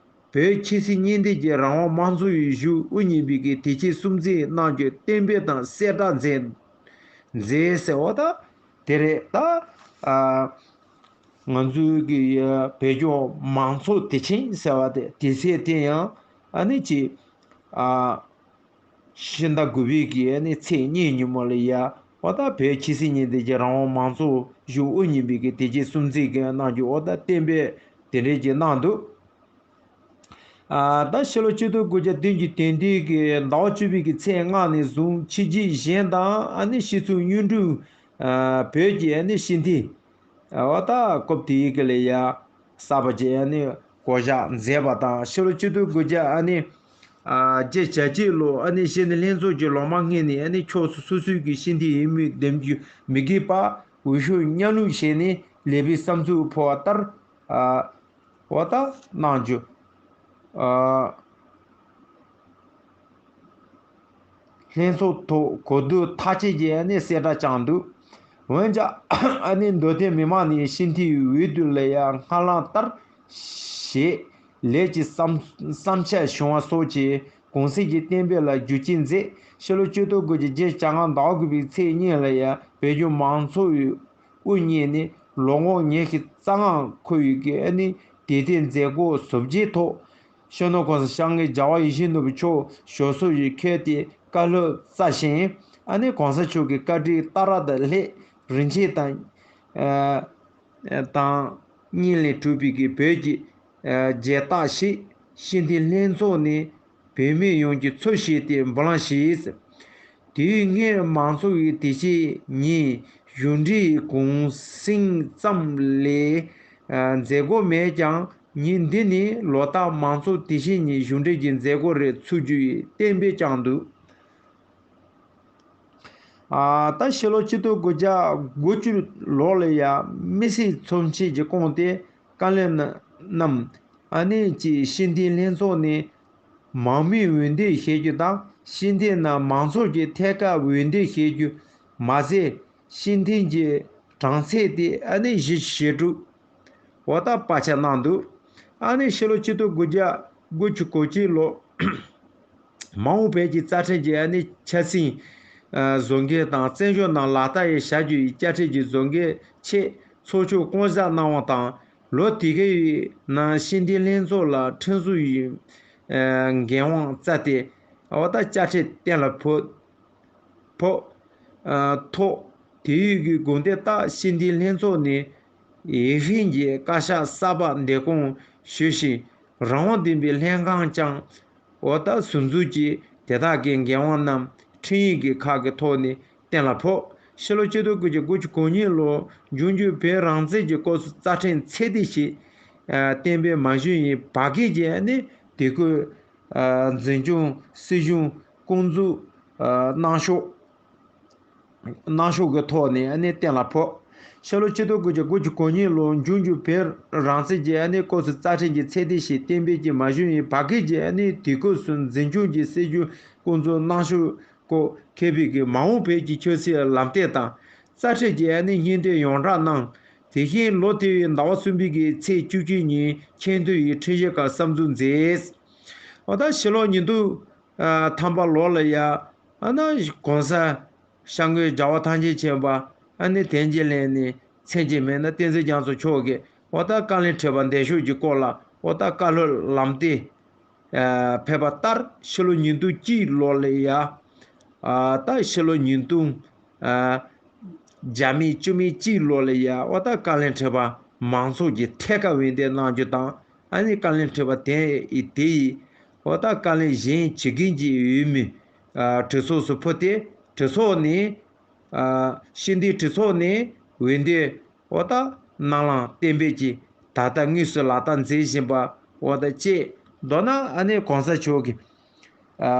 བོད་ཆབ་སྲིད་གཉེན་སྡེ་གྱི་རང་དབང་དམངས་གཙོའི་གཞུང་དབུ་བརྙེས་པའི་གི་དུས་ཆེན་སྲུང་བརྩི་གནང་རྒྱུ་གཏན་འབེབས་དང་གསལ་བསྒྲགས་མཛད་མཛད་ཟེར་བ་ད་དེ་རེད། ད་ཨ་ང་ཚོའི་གི་བོད་ལྗོངས་མང་ཚོགས་དུས་ཆེན་ཟེར་བ་དེ་དུས་ཚེས་དེ་ཡང་ཨ་ནི་ཅིག་ཨ་ཕྱི་ཟླ་དགུ་པའི་གི་ཨ་ནི་ཚེས་གཉིས་ཉིན་མོ་ལ་ཡ་འོ་ད་བོད་ཆབ་སྲིད་གཉེན་སྡེ་གྱི་རང་དབང་མང་གཙོ་གཞུང་དབུ་བརྙེས་པའི་གི་དུས་ཆེན་སྲུང་བརྩི་གི་གནང་རྒྱུ་འོ་ད་གཏན་འབེབས་དེ་འདྲས་ཀྱི་གནང་འདུག་ཨ་ད་ཕྱི་ལོ་ཆིག་སྟོང་དགུ་བརྒྱ་བདུན་ཅུ་དོན་བདུན་གྱི་ཟླ་བ་བཅུ་པའི་གི་ཚེས་ལྔ་ནས་བཟུང་ཕྱི་རྒྱལ་གཞན་དང་ཨ་ནི་སྤྱི་ཚོགས་བརྙན་འཕྲིན་ཨ་བོད་ཀྱི་ཨ་ནི་ཕྱི་འཐེན་འོ་ད་སྐབས་དེའི་གི་ལས་ཡ་གསར་པ་ཅིག་ཨ་ནི་བསྐོ་བཞག་མཛད་པ་དང་། ཕྱི་ལོ་ཆིག་སྟོང་དགུ་བརྒྱ་ཨ་ནི་ཨ་བརྒྱད་ཅུ་གྱ་གཅིག་ལོ་ཨ་ནི་ཕྱི་འཐེན་ལྷན་ཚོགས་ཀྱི་ལོ་མ་སྔོན་ནས་ཨ་ནི་ཕྱོགས་སོ་སོ་སོའི་གི་ཕྱི་འཐེན་ཡིན་མིན་འདེམས་རྒྱུ་མི་དགོས་པར་འོས་ཤོག་མཉམ་ལུགས་བྱས་ནས་ལས་པའི་བསམ་ཚུལ་ཕོ་བ་ལྟར་ཨ། འོ་ད་གནང་རྒྱུ། ཨ། ལྷན་ཚོགས་ཐོག་གོ་བསྡུར་ཐག་བཅད་ཀྱི་ཨ་ནི་གསལ་བསྒྲགས་བསྐྱངས་འདུག་འོན་ཀྱང་ཨ་ནི་མདོ་སྟོད་མི་མང་ནས་ཕྱི་འཐེན་འོས་བསྡུ་ལ་ཡང་སྔར་ལམ་ལྟར་བྱས་ལས་ཀྱི་བསམ་བསམ་འཆར་བྱུང་བ་སོགས་ཀྱིས་གུང་གསེང་གི་གཏན་འབེབས་ལ་རྒྱུ་རྐྱེན་མཛད། ཕྱི་ལོ་ཆིག་སྟོང་དགུ་བརྒྱ་བརྒྱད་ཅུ་གྱ་ལྔ་ཟླ་བ་དགུ་པའི་ཚེས་གཉིས་ལ་ཡང་བོད་ལྗོངས་མང་ཚོགས་དབུ་བརྙེས་ནས་ལོ་ངོ་ཉི་ཤུ་རྩ་ལྔ་འཁོར་བའི་གི་ཨ་ནི་དུས་སྟོན་མཛད་སྒོ་གཟབ་རྒྱས་ཐོག་སྤྱི་ནོར་༸གོང་ས་༸སྐྱབས་མགོན་རྒྱལ་བ་ཡིད་བཞིན་ནོར་བུ་མཆོག་ཞབས་སོར་ཡིས་འཁོད་དེ་བཀའ་སློབ་སྩལ་ཞིང་། ཨ་ནི་༸གོང་ས་མཆོག་གི་བཀའ་དྲིན་ལྟར་དང་ལྷད་རིན་ཆེན་དང་ཨ་དང་སྙིང་ལས་གྲུབ་པའི་གི་བོད་ཀྱི་ཨ་མཇལ་རྟགས་ཤིག་ཕྱི་འཐེན་ལྷན་ཚོགས་ནས་བོད་མི་ཡོངས་ཀྱིས་འཚམས་ཞུས་ཏེ་འབུལ་ལམ་ཞུས། དུས་ངན་མང་ཚོགས་ཀྱི་དུས་ཆེན་ཉིན་གཞུང་འབྲེལ་གུང་སེང་ཙམ་ལས་ཨ་མཛད་སྒོ་མེད་ཀྱང་། ཉིན་འདི་ནི་ལོ་ལྟར་མང་ཚོགས་དུས་ཆེན་ཉིན་གཞུང་འབྲེལ་གྱི་མཛད་སྒོ་རེ་ཚུགས་རྒྱུའི་གཏན་འབེབས་བསྐྱངས་འདུག་ཨ་ད་ཕྱི་ལོ་ཆིག་སྟོང་དགུ་བརྒྱ་དགུ་བཅུ་ལོ་ལ་ཡང་མི་སེར་ཚོམས་ཆེན་གྱིས་བསྐོངས་ཏེ་བཀའ་བློན་རྣམས་ཨ་ནི་ཀྱི་ཕྱི་འཐེན་ལྷན་ཚོགས་ནས་མང་མོས་འོས་འདེམས་བྱེད་རྒྱུ་དང་། ཕྱི་འཐེན་ནང་མང་ཚོགས་ཀྱིས་ཐད་ཀར་འོས་འདེམས་བྱེད་རྒྱུ་མ་ཟད། ཕྱི་འཐེན་གྱི་གྲངས་ཚད་དེ་ཨ་ནི་བཞི་བཅུ་ཞེ་དྲུག་འོ་ད་བར་ཆད་གནང་འདུག་ཨ་ནི་ཕྱི་ལོ་ཆིག་སྟོང་དགུ་བརྒྱ་དགུ་བཅུ་གོ་གཅིག་ལོ། མ་འོངས་བོད་ཀྱི་རྩ་ཁྲིམས་ཀྱི་ཨ་ནི་འཆར་ཟིན་ཨ་བཟོ་འགན་དང་། བཙན་བྱོལ་ནང་ལག་བསྟར་ཡང་བྱ་རྒྱུ་ཡི་བཅའ་ཁྲིམས་ཀྱི་བཟོ་འགན་ཆེད་ཚོགས་ཆུང་བསྐོ་བཞག་གནང་བ་དང་། ལོ་དེ་གའི་ནང་ཕྱི་འཐེན་ལྷན་ཚོགས་ལ་ཁྲིམས་བཟོ་ཡི་ཨ་འགན་དབང་བསྩལ་ཏེ། འོ་ད་བཅའ་ཁྲིམས་གཏན་ལ་ཕབ། ཕོག་ཨ་ཐོག་དེ་ཡུལ་གྱི་དགོངས་དོན་ལྟར་ཕྱི་འཐེན་ལྷན་ཚོགས་ནས་ཡིན་ཧྲིན་གྱི་བཀའ་ཤག་གསར་པ་འདེམས་བསྐོ་ཞུས་ཤིང་། རང་དབང་ལྡན་པའི་ལྷན་ཁང་ཀྱང་འོ་ད་ཟུར་འཛུལ་གྱིས་དེ་དག་གི་འགན་དབང་རྣམས་ཁྲིམས་ཡིག་གི་ཁག་གི་ཐོག་ནས་གཏན་ལ་ཕབ། ཕྱི་ལོ་ཆིག་སྟོང་དགུ་བརྒྱ་དགུ་བཅུ་གོ་གཉིས་ལོར་འབྱུང་འགྱུར་བོད་རང་བཙན་གྱི་སྐབས་སུ་རྩ་ཁྲིམས་ཚད་ལྡན་ཞིག་ཨ་གཏན་འབེབས་མ་ཞུས་པའི་བར་བརྒལ་གྱི་ཨ་ནི་དེ་ཁུལ་ཨ་འཛིན་སྐྱོང་སྲིད་གཞུང་བསྐོ་འཛུགས་ཨ་གནང་ཕྱོགས་གནང་ཕྱོགས་ཀྱི་ཐོག་ནས་ཨ་ནི་གཏན་ལ་ཕབ། ཕྱི་ལོ་ཆིག་སྟོང་དགུ་བརྒྱ་དགུ་བཅུ་གོ་གཉིས་ལོར་འབྱུང་འགྱུར་བོད་རང་བཙན་གྱི་ཨ་ནི་སྐབས་སུ་རྩ་ཁྲིམས་ཀྱི་ཚད་ལྡན་ཞིག་གཏན་འབེབས་ཀྱི་མ་བྱུང་བའི་བར་བརྒལ་གྱི་ཨ་ནི་དུས་སྐབས་སུ་འཛིན་སྐྱོང་གི་སྲིད་བྱུས་བསྐོང་ཚོགས་གནང་ཕྱོགས་སྐོར་མཁས་པའི་གི་མ་འོངས་བོད་ཀྱི་ཆབ་སྲིད་ལམ་སྟོན་དང་། རྩ་ཁྲིམས་ཀྱི་ཨ་ནི་སྙིང་དོན་ཡོངས་བསྒྲགས་གནང་། དེ་བཞིན་ལོ་དེ་བའི་ཟླ་བ་གསུམ་པའི་གི་ཚེས་བཅུ་གཅིག་ཉིན་ཆེས་མཐོའི་ཁྲིམས་ཞིབ་ཁང་གསར་འཛུགས་མཛད། འོ་ད་ཕྱི་ལོ་ཉིས་སྟོང་ཐམ་པ་ལོ་ལ་ཡ་ཨ་ན་གོང་ས་སྐྱབས་མགོན་རྒྱལ་བ་ཐམས་ཅད་མཁྱེན་པ་ཨ་ནི་དན་གྱི་ལན་ནས་མཚན་གྱི་མེད་ན་བསྟན་འཛིན་རྒྱ་མཚོ་མཆོག་གིས་འོ་ད་བཀའ་བློན་ཁྲི་པ་འདས་ཤོག་གི་སྐོར་ལ་འོ་ད་བཀའ་སློབ་ལམ་སྟོན་ཕེབས་པ་ལྟར་ཕྱི་ལོ་ཉིས་སྟོང་གཅིག་ལོ་ལ་ཡ་ཨ་ད་ཕྱི་ལོ་ཉིས་སྟོང་ཨ་བརྒྱ་མེད་བཅུ་མེད་གཅིག་ལོ་ལ་ཡ་འོ་ད་བཀའ་བློན་ཁྲི་པ་མང་ཚོགས་ཀྱི་ཐད་ཀར་འོས་འདེམས་གནང་རྒྱུ་དང་ཨ་ནི་བཀའ་བློན་ཁྲི་པ་དེ་ཡི་དེ་ཡི་འོ་ད་བཀའ་བློན་གཞན་བྱེད་མཁན་གྱི་འོས་མི་ཨ་གྲོས་ཚོགས་སུ་ཕུལ་ཏེ་གྲོས་ཚོགས་ནས་ཨ་ཤེས་ལྡན་གྲོས་ཚོགས་ནས་འོས་འདེམས་འོ་ད་གནང་ལམ་གཏན་འབེབས་ཀྱིས་ད་ལྟ་དངོས་སུ་ལག་བསྟར་མཛད་བཞིན་པ་འོ་ད་བཅས། མདོར་ན་ཨ་ནི་གོང་ས་མཆོག་གིས་ཨ་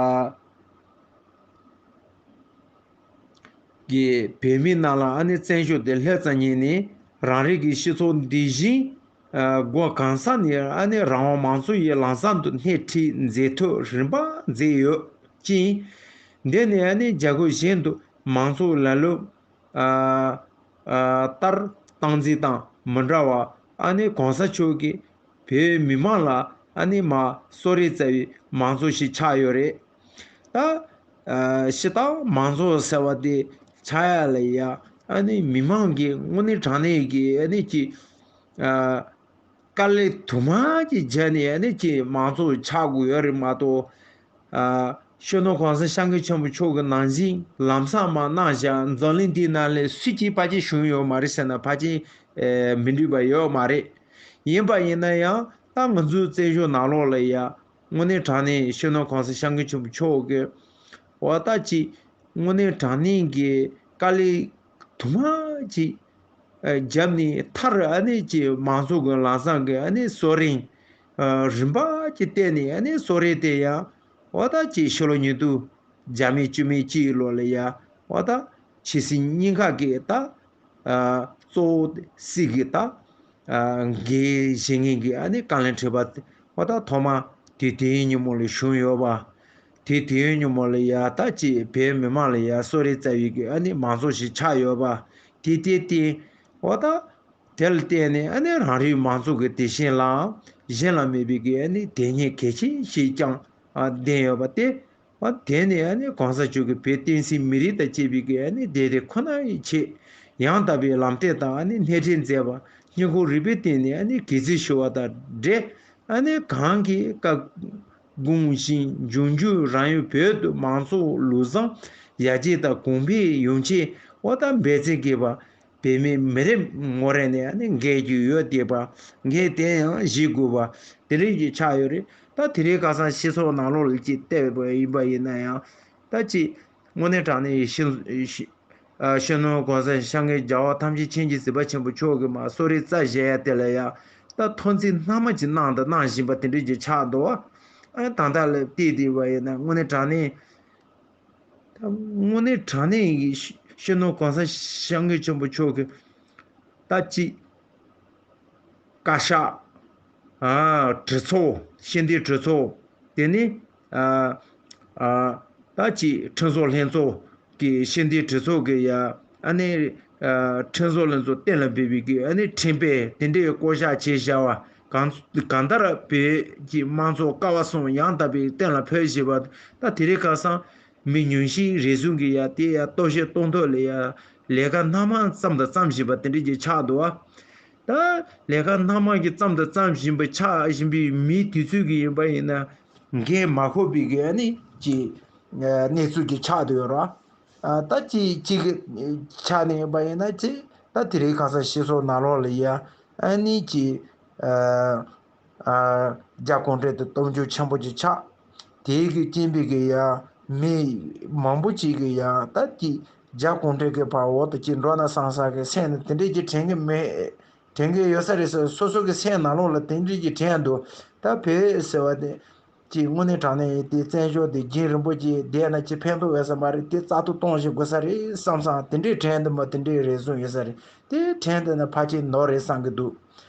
གིས་བོད་མིའི་ནང་ལ་ཨ་ནི་བཙན་བྱོལ་དུ་སླེབས་ཙམ་ཉིད་ནས་རང་རེ་གི་སྤྱི་ཚོགས་འདི་བཞིན་ཨ་སྒོ་གང་ས་ནས་ཨ་ནི་རང་དབང་མང་གཙོ་ཡི་ལམ་སང་དུ་སྣེ་ཁྲིད་མཛད་ཐབས་རིམ་པ་མཛད་ཡོད་ཅིང་། འདི་ནི་ཨ་ནི་རྒྱལ་ཁབ་གཞན་དུ་མང་གཙོའི་ལམ་ལུགས་ཨ་ཨ་ལྟར་སྟངས་འཛིན་དང་མི་འདྲ་བར་ཨ་ནི་གོང་ས་མཆོག་གིས་བོད་མི་མང་ལ་ཨ་ནི་མར་གསོལ་རས་བསྩལ་བའི་མང་གཙོ་ཞིག་ཆགས་ཡོད་རེད། ད་ཨ་སྤྱིར་བཏང་མང་གཙོ་ཟེར་བ་དེ་ཆགས་ཡ་ལ་ཡ་ཨ་ནི་མི་མང་གིས་དངོས་གནས་དྲང་གནས་ཀྱི་ཨ་ནི་ཅིག་ཨ་དཀའ་ལས་དུ་མ་ཅིག་བརྒྱབ་ནས་ཨ་ནི་ཅིག་མང་གཙོ་ཆགས་དགོས་ཡོད་རེད་མ་གཏོགས། ཨ་སྤྱི་ནོར་གོང་ས་སྐྱབས་མགོན་ཆེན་པོ་མཆོག་གི་ནང་བཞིན་ལམ་སང་མར་གནང་བཞག་འཛམ་གླིང་འདིའི་ནང་ལ་སུས་ཀྱིས་ཕལ་ཆེར་བྱུང་ཡོད་མ་རེད་ཟེར་ན་ཕལ་ཆེར་ཨེ་མི་འགྲིག་པ་ཡོད་མ་རེད། ཡིན་པ་ཡིན་ན་ཡང་ད་ང་ཚོའི་བཙན་བྱོལ་ནང་ལོགས་ལ་ཡ་དངོས་གནས་དྲང་གནས་སྤྱི་ནོར་གོང་ས་སྐྱབས་མགོན་ཆེན་པོ་མཆོག་གིས་འོ་ད་ཅིག་དངོས་གནས་དྲང་གནས་ཀྱི་དཀའ་ལས་དུ་མ་ཅིག་ཨ་བརྒྱབ་ནས་མཐར་ཨ་ནི་ཅིག་མང་གཙོ་གི་ལམ་སང་གི་ཨ་ནི་གསོལ་རས་ཨ་རིམ་པ་ཅིག་བསྟན་ནས་ཨ་ནི་གསོལ་རས་དེ་ཡང་འོ་ད་ཅིག་ཕྱི་ལོ་ཉིས་སྟོང་བརྒྱ་མེད་བཅུ་མེད་གཅིག་ལོ་ལ་ཡ་འོ་ད་ཆོས་སྲིད་གཉིས་ཀ་གི་ད་ཨ་གཙོ་བོ་སྲིད་ཀྱི་ད་ཨ་འགན་བཞེས་མཁན་གྱི་ཨ་ནི་བཀའ་བློན་ཁྲི་པ་འོ་ད་ཐོག་མ་དེ་དུས་ཡུན་ཉིན་མོ་ལ་བྱུང་ཡོད་པ། དེ་དུས་ཡུན་ཉིན་མོ་ལ་ཡ་ད་ཅིག་བོད་མི་མང་ལ་ཡ་གསོལ་རས་བསྩལ་བའི་གི་ཨ་ནི་མང་གཙོ་ཞིག་ཆགས་ཡོད་པ། དེ་དེ་སྟེང་འོ་ད་དེ་ལ་བརྟེན་ནས་ཨ་ནི་རང་རེའི་མང་གཙོ་གི་དེ་བཞིན་ལའང་གཞན་ལ་མེད་པའི་གི་ཨ་ནི་དེ་ཉིད་གལ་ཆེན་ཞིག་ཀྱང་ཨ་ལྡན་ཡོད་པ་སྟེ། འོ་དེ་ནི་ཨ་ནི་གོང་ས་མཆོག་གིས་བོད་བསྟན་སྲིད་མི་རིགས་དང་བཅས་པའི་གི་ཨ་ནི་བདེ་དེ་ཁོ་ན་ཡི་ཆེད་ཡང་དག་པའི་ལམ་སྟོན་དང་ཨ་ནི་སྣེ་ཁྲིད་མཛད་པ་སྙིང་ཁོང་རུས་པའི་གཏིང་ནས་ཨ་ནི་གུས་བརྩི་ཞུ་བ་དང་འབྲེལ། ཨ་ནི་གང་གི་བཀའ་དགོངས་བཞིན་འབྱུང་འགྱུར་རང་ཡུལ་བོད་དུ་མང་གཙོ་ལུགས་བཟང་ཡར་རྒྱས་དང་གོང་འཕེལ་ཡོང་ཆེད་འོ་ད་འབད་བརྩོན་དགོས་པ། བོད་མི་མི་རེ་ངོ་རེ་ནས་ཨ་ནི་འགན་གྱི་ཡོད་བསྡད་པ། འགན་དེ་ཡང་བཞེས་དགོས་པ་དེ་རིགས་ཀྱི་ཆགས་ཡོད་རེད། ད་དེ་རིང་ཁ་སང་སྤྱི་ཚོགས་ནང་ལོགས་ལ་ཅིག་བལྟས་པ་ཡིན་པ་ཡིན་ན་ཡང་ད་ཅིག་དངོས་གནས་དྲང་གནས་ཤི་ཤི་ཨ་སྤྱི་ནོར་གོང་ས་སྐྱབས་མགོན་རྒྱལ་བ་ཐམས་ཅད་མཁྱེན་ཅིང་གཟིགས་པ་ཆེན་པོ་མཆོག་གིས་མར་གསོལ་རས་བསྩལ་བཞག་ཡ་དེ་ལ་ཡང་ད་ཐོག་བརྩེགས་སྣ་མང་ཅིག་གནང་དང་གནང་བཞིན་པ་དེ་འདྲ་ཅིག་ཆགས་འདུག་ཨ་ད་ལྟ་ལ་བལྟས་བསྡད་པ་ཡིན་ན་དངོས་གནས་དྲང་གནས། ད་དངོས་གནས་དྲང་གནས་ཀྱི་སྤྱི་ནོར་གོང་ས་སྐྱབས་མགོན་ཆེན་པོ་མཆོག་གི་ད་ཅིག་བཀའ་ཤག་ཨ་གྲོས་ཚོགས་ཤེས་ལྡན་གྲོས་ཚོགས་དེ་ནི་ཨ་ཨ་ད་ཅིག་ཁྲིམས་བཟོ་ལྷན་ཚོགས་ཀྱི་ཤེས་ལྡན་གྲོས་ཚོགས་ཀྱི་ཡ་ཨ་ནི་ཨ་ཁྲིམས་བཟོ་ལྷན་ཚོགས་གཏན་ལ་འབེབས་པའི་གི་ཨ་ནི་ཁྲིམས་དཔེ་དེ་འདྲའི་བསྐོ་བཞག་བྱས་བཞག་པ་གང་གང་ལྟར་བོད་ཀྱི་དམངས་གཙོ་ཀ་བ་གསུམ་ཡང་དག་པའི་གཏན་ལ་ཕབ་བཞིན་པ་ད་དེ་རིང་ཁ་སང་མི་ཉུང་ཤས་རེ་ཟུང་གིས་ཡ་དེ་ཡ་གཏོར་བཤིག་གཏོང་ཐབས་ལ་ཡ་ལས་ཀ་སྣ་མང་བརྩམས་དང་བརྩམ་བཞིན་པ་དེ་འདྲ་ཅིག་ཆགས་འདུག་ཨ། ད་ལས་ཀ་སྣ་མང་གི་བརྩམས་དང་བརྩམ་བཞིན་པ་ཆགས་བཞིན་པའི་མི་དེ་ཚོས་ཀྱི་ཡིན་པ་ཡིན་ན་འགན་མ་ཁུར་བའི་གི་ཨ་ནི་ཅིག་གནས་ཚུལ་ཅིག་ཆགས་འདུག་ཡོད་ར། ཨ་ད་ཅིག་ཅིག་གི་ཆ་ནས་ཡིན་པ་ཡིན་ན་ཅིག་ད་དེ་རིང་ཁ་སང་སྤྱི་ཚོགས་ནང་ལོགས་ལ་ཡ་ཨ་ནི་ཅིག་ཨ་ཨ་རྒྱ་གུང་ཁྲན་དུ་སྟོབས་འབྱོར་ཆེན་པོ་ཅིག་ཆགས། དེའི་གི་རྐྱེན་པས་གི་ཡ་མི་མང་པོ་ཅིག་གི་ཡ་ད་ཅིག་རྒྱ་གུང་ཁྲན་གི་བར་འོག་ཏུ་ཅིག་འགྲོ་ན་བསམ་ས་གི་སེམས་ནི་དེ་འདྲས་ཅིག་དྲན་གི་མེད། དྲན་གི་ཡོད་ས་རེད་ཟེར། སོ་སོ་གི་སེམས་ནང་ལོགས་ལ་དེ་འདྲས་ཅིག་དྲན་འདུག་ད་བོད་ཟེར་བ་དེ་ ཅིག་དངོས་གནས་དྲང་གནས་དེ་བཙན་བྱོལ་དེ་རྒྱུན་རིང་པོ་ཅིག་བསྡད་ན་ཅིག་ཕན་ཐོགས་ཡོད་ས་མ་རེད། དེ་རྩ་གཏོར་གཏོང་ཞིག་དགོས་ས་རེད་བསམ་བསམ། དེ་འདྲའི་དྲན་འདུག་མ། དེ་འདྲའི་རེ་ཟུང་ཡོད་ས་རེད། དེ་དྲན་འདུག་ན་ཕལ་ཆེར་ནོར་རེད་བསམ་གྱི་འདུག་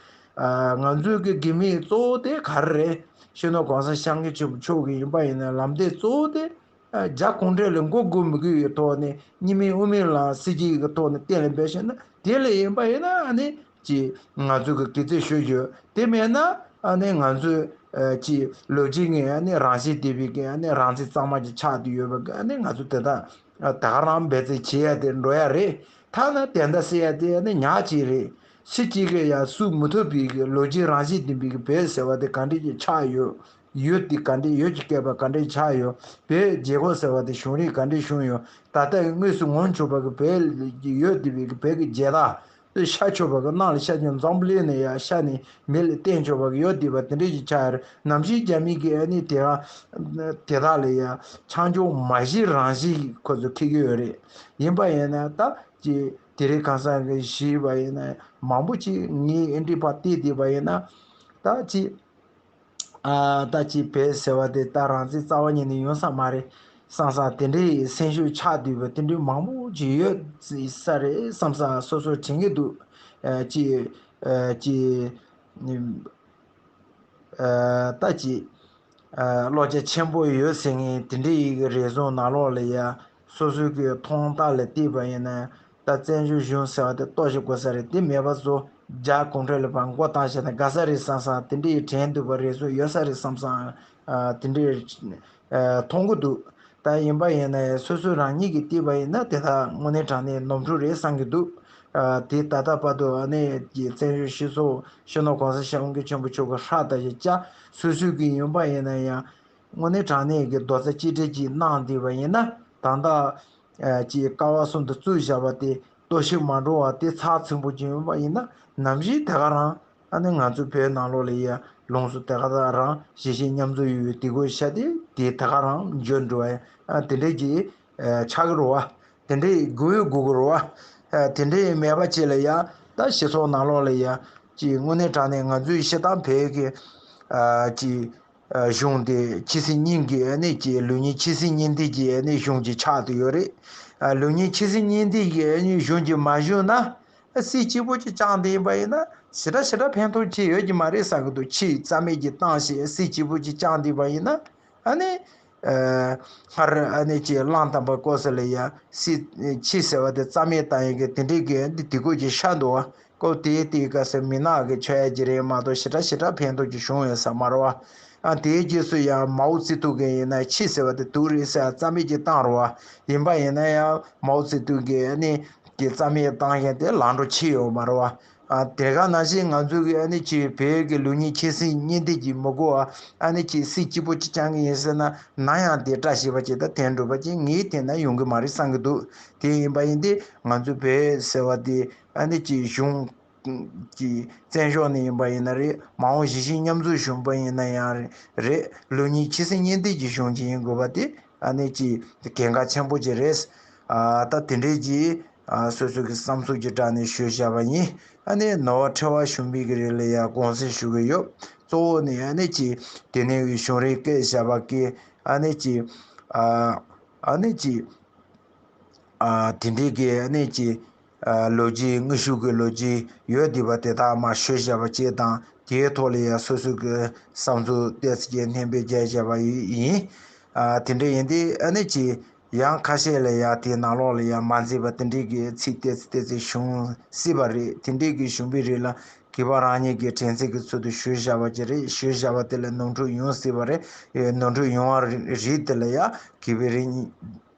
ཨ། ང་ཚོའི་གི་དགེ་མིག་གཙོ་བོ་དེ་ག་རེ་རེད། སྤྱི་ནོར་གོང་ས་སྐྱབས་མགོན་ཆེན་པོ་མཆོག་གི་ཡིན་པ་ཡིན་ན་ལམ་སྟོན་གཙོ་བོ་དེ། ཨ། རྒྱ་གུང་ཁྲན་ལ་མགོ་སྒུར་མི་དགོས་པའི་ཐོག་ནས་གཉིས་སྨན་དབུ་མའི་ལམ་སྲིད་སྤྱི་གི་ཐོག་ནས་གཏན་ལ་འབེབས་ཤེས་ན། དེ་ལས་ཡིན་པ་ཡིན་ན་ཨ་ནི་ཅིག་ང་ཚོ་གི་གུས་བརྩི་ཞུ་རྒྱུ། དེ་མེད་ན་ཨ་ནི་ང་ཚོས་ཨ་ཅིག་ལོ་རྒྱུས་ངན་ཨ་ནི་རང་བཞིན་ལྡན་པའི་གི་ཨ་ནི་རང་བཙན་གཙང་མ་ཅིག་ཆགས་བསྡད་ཡོད་པ་གི་ཨ་ནི་ང་ཚོ་དེ་དག་ད་ག་རང་འབད་བརྩོན་བྱེད་ཡ་དེ་འགྲོ་ཡ་རེད། ཐ་ན་དེ་འདྲ་ཟེར་ཡ་དེ་ཨ་ནི་ཉག་གཅིག་རེད། ཕྱི་གཅིག་གི་ཡ་སུ་མི་ཐུབ་པའི་གི་ལོ་རྒྱུས་རང་བཞིན་ལྡན་པའི་གི་བོད་ཟེར་བ་དེ་ག་འདྲ་ཅིག་ཆགས་ཡོད། ཡུལ་དེ་ག་འདྲ། ཡུལ་གྱི་བསྐལ་པ་ག་འདྲ་ཆགས་ཡོད། བོད་རྒྱལ་ཁབ་ཟེར་བ་དེ་བྱུང་རིམ་ག་འདྲ་བྱུང་ཡོད། ད་ལྟ་དངོས་སུ་ངོམ་ཆོག་པ་གི་བོད་ཀྱི་ཡུལ་དེ་བའི་གི་བོད་ཀྱི་རྒྱལ་དར་ཤར་ཆོག་པ་གི། ནང་ལ་ཤར་ཆོག། འཛམ་བུ་གླིང་ནས་ཡར་ཤར་ནས་མི་ལ་བསྟན་ཆོག་པ་གི་ཡུལ་དེ་བ་དེ་འདྲ་ཞིག་ཆགས་ཡོད་རེད། ནམ་ཞིག་རྒྱ་མི་གི་ཨ་ནི་དེ་ག་དེ་དག་ལ་ཡ་ཆང་འཇོག་མ་བཞེས་རང་བཞེས་ཁོ་ཚོ་འཁྱེར་གྱི་ཡོད་རེད། ཡིན་པ་ཡིན་ན་ད་ཅི་དེ་རིང་ཁ་སང་གི་ཞུས་པ་ཡིན་ན་མང་པོ་ཅིག་ངའི་ཨེ་འདྲི་པ་བལྟས་བསྡད་པ་ཡིན་ན་ད་ཅི། ཨ། ད་ཅི་བོད་ཟེར་བ་དེ་ད་རང་བཙན་རྩ་བ་ཉིད་ནས་ཡོང་ས་མ་རེད་བསམ་བསམ། དེ་འདྲའི་སེམས་ཤུགས་ཆག་བསྡད་པ་དེ་འདྲའི་མང་པོ་ཅིག་ཡོད་ས་རེད་བསམ་བསམ་སོ་སོ་དྲན་གྱི་འདུག་ཨ། ཅི། ཨ། ཅི། ཨ། ད་ཅི། ཨ། བློ་རྒྱ་ཆེན་པོ་ཡོད་ཟེར་མཁན་དེ་འདྲའི་ཡི་གེ་རེ་ཟུང་ནང་ལོགས་ལ་ཡ། སོ་སོའི་གི་མཐོང་སྟངས་ལ་བལྟས་པ་ཡིན་ན་ད་བཙན་བྱོལ་གཞུང་ཟེར་བ་དེ་གཏོར་བཤིག་དགོས་ས་རེད། དེ་མེད་པ་བཟོ། རྒྱ་གུང་ཁྲན་ལ་ཕར་མགོ་བཏང་བྱས་ན་དགའ་ས་རེད་བསམ་བསམ། དེ་འདྲའི་དྲན་འདུག་པ་རེ་ཟུང་ཡོད་ས་རེད་བསམ་བསམ། ཨ། དེ་འདྲའི་ཨ་མཐོང་གི་འདུག་ད་ཡིན་པ་ཡིན་ན་ཡང་སོ་སོ་རང་ཉིད་ཀྱིས་བལྟས་པ་ཡིན་ན་དེ་དག་དངོས་གནས་དྲང་གནས་ནོར་འཁྲུལ་རེད་བསམ་གྱི་འདུག་ཨ། དེ་ད་ལྟ་བར་དུ་ཨ་ནི་བཙན་བྱོལ་སྤྱི་ཚོགས་སྤྱི་ནོར་གོང་ས་སྐྱབས་མགོན་ཆེན་པོ་མཆོག་གི་ཧྲག་ལྟ་ཞིག་བཅའ། སོ་སོའི་གི་ཡིན་པ་ཡིན་ན་ཡང་། དངོས་གནས་དྲང་གནས་ཀྱི་རྡོག་རྩ་གཅིག་སྒྲིལ་གྱིས་གནང་བསྡད་པ་ཡིན་ན། ད་ལྟ་ཨ་ཅིག་ཀ་བ་གསུམ་དུ་བཙུགས་བཞག་པ་དེ་གཏོར་བཤིག་མ་འགྲོ་བ་དེ་ཚགས་ཚུད་པོ་ཅིག་ཡོང་བ་ཡིན་ན། ནམ་ཞིག་དེ་ག་རང་ཨ་ནི་ང་ཚོ་བོད་ནང་ལོགས་ལ་ཡ་ལོངས་སུ་དེ་ག་རང་གཞིས་བྱེས་མཉམ་འཛོམས་ཡོད་པའི་དེ་གོ་ཤ་དེ་དེ་དེ་ག་རང་འབྱོར་འགྲོ་བ་ཡ། ཨ། དེ་འདྲས་ཀྱི་ཨ་ཆགས་ཀྱི་རེད་བ། དེ་འདྲས་དགོས་དགོས་ཀྱི་རེད་བ། ཨ། དེ་འདྲས་མེད་པ་ཅིག་ལ་ཡ་ད་སྤྱི་ཚོགས་ནང་ལོགས་ལ་ཡ་ཅིག་དངོས་གནས་དྲང་གནས་ང་ཚོའི་སྤྱིར་བཏང་བོད་ཀྱི་ཨ་ཅིག་ཨ། གཞུང་དེ་ཆོས་སྲིད་གཉིས་ཀྱི་ཨ་ནི་ཀྱི་ལུགས་གཉིས། ཆོས་སྲིད་གཉིས་ལྡན་གྱི་ཨ་ནི་གཞུང་ཅིག་ཆགས་བསྡད་ཡོད་རེད། ཨ། ལུགས་གཉིས་ཆོས་སྲིད་གཉིས་ལྡན་གྱི་ཨ་ནི་གཞུང་ཅིག་མ་བཞུགས་ན། ཨ། སྲིད་གཅིག་པོ་ཅིག་བསྐྱངས་བསྡད་ཡིན་པ་ཡིན་ན་ཞེ་དྲག་ཞེ་དྲག་ཕན་ཐོགས་ཅིག་ཡོད་ཀྱི་མ་རེད་བསམ་གྱི་འདུག་ཆོས་རྩ་མེད་ཅིག་བཏང་བྱས་སྲིད་གཅིག་པོ་ཅིག་བསྐྱངས་བསྡད་ཡིན་པ་ཡིན་ན། ཨ་ནི། ཨ། སྔར་ཨ་ནི་ཀྱི་གླང་དར་མ་སྐབས་སུ་ལ་ཡ་སྲིད་ཆོས་ཟེར་བ་དེ་རྩ་མེད་བཏང་ཡས་ཀྱི་དེ་འདྲའི་གི་ཨ་ནི་དུས་འཁོར་ཅིག་ཤར་འདུག་བ། སྐབས་དེའི་དུས་སྐབས་སུ་མི་ནག་གི་ཆོས་ཡ་ཅིག་རེད་མ་གཏོགས་ཞེ་དྲག་ཞེ་དྲག་ཕན་ཐོགས་ཅིག་བྱུང་ཡོད་ས་མ་རེད་བ། ཨ། དེའི་རྗེས་སུ་ཡང་མའོ་ཙེ་ཏུང་གིས་ཡིན་ན་ཆོས་ཟེར་བ་དེ་དུག་རེད་ཟེར་རྩ་མེད་ཅིག་བཏང་རེད་བ། ཡིན་པ་ཡིན་ན་ཡང་མའོ་ཙེ་ཏུང་གིས་ཨ་ནི་གི་རྩ་མེད་བཏང་མཁན་དེ་ལམ་འགྲོ་ཕྱིན་ཡོད་མ་རེད་བ། ཨ། དེ་ག་ནང་བཞིན་ང་ཚོ་གི་ཨ་ནི་ཅིག་བོད་ཀྱི་ལུགས་གཉིས་ཆོས་སྲིད་གཉིས་ལྡན་གྱི་མི་དགོས་བ། ཨ་ནི་ཅིག་སྲིད་གཅིག་པོ་ཅིག་བསྐྱང་གི་ཡིན་ཟེར་ན་ནམ་ཡང་དེ་བཀྲ་ཤིས་པ་ཅིག་དང་དོན་འགྲུབ་པ་ཅིག་ངའི་དེ་ན་ཡོང་གི་མ་རེད་བསམ་གྱི་འདུག་དེ་ཡིན་པ་ཡིན་ཏེ་ང་ཚོ་བོད་ཟེར་བ་དེ་ཨ་ནི་ཅིག་གཞུང་གི་བཙན་བྱོལ་ནས་ཡིན་པ་ཡིན་ན་རེད། མ་འོངས་གཞིས་བྱེས་མཉམ་འཛོམས་བྱུང་པ་ཡིན་ན་ཡང་རེད། ལུགས་གཉིས་ཆོས་སྲིད་གཉིས་ལྡན་གྱི་གཞུང་ཅིག་ཡིན་དགོས་པ་དེ་ཨ་ནི་ཅིག་གལ་འགངས་ཆེན་པོ་ཅིག་རེད། ཨ། ད་དེ་འདྲའི་ཅིག་ཨ། སོ་སོ་གི་བསམ་ཚུལ་གྱི་སྒྲ་ནས་ཞུས་བཞག་པ་ཡིན། ཨ་ནི་ནོར་བ་འཁྲི་བ་ཞུམ་པའི་གི་རིགས་ལ་ཡང་དགོངས་སེལ་ཞུ་གི་ཡོད། གཙོ་བོ་ནི་ཨ་ནི་ཅིག་དེ་ནས་གཞུང་རིག་སྐད་བཞག་པ་གི་ཨ་ནི་ཅིག་ཨ། ཨ་ནི་ཅིག་ཨ། དེ་འདྲའི་གི་ཨ་ནི་ཅིག་ཨ། ལོ་རྒྱུས་དངོས་ཤུགས་ཀྱི་ལོ་རྒྱུས་ཡོད་བསྡད་པ་དེ་དག་མར་ཞུས་བཞག་པ་བཅས་དང་། དེའི་ཐོག་ལ་ཡང་སོ་སོ་གི་བསམ་ཚུལ་ཏོག་ཙམ་གྱི་སྣོན་པ་བརྒྱབ་བཞག་པ་ཡིན། ཨ། དེ་འདྲ་ཡིན་དུས་ཨ་ནི་ཅིག་ཡང་ཁ་ཤས་ལ་ཡང་དེའི་ནང་ལོགས་ལ་ཡང་མ་མཛེས་པ་དེ་འདྲའི་གི་ཚིག་ཏོག་ཙམ་ཏོག་ཙམ་བྱུང་སྲིད་པ་རེད། དེ་འདྲའི་གི་བྱུང་བའི་རིགས་ལ་གུས་པ་རང་ཉིད་ཀྱི་དྲན་ཚུལ་གྱི་ཚུལ་དུ་ཞུས་བཞག་པ་ཅིག་རེད། ཞུས་བཞག་པ་དེ་ལ་ནོར་འཁྲུལ་ཡོང་སྲིད་པ་རེད། ནོར་འཁྲུལ་ཡོང་བ་རེད། དེ་ལ་ཡང་གུས་པའི་རིགས།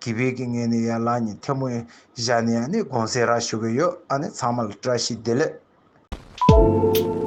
གུས་པའི་གི་ངོས་ནས་ཡང་ལག་གཉིས་ཐལ་མོ་སྦྱར་ནས་ཨ་ནི་དགོངས་སེལ་རག་ཞུ་གི་ཡོད། ཨ་ནི་ཚང་མ་ལ་བཀྲ་ཤིས་བདེ་ལེགས།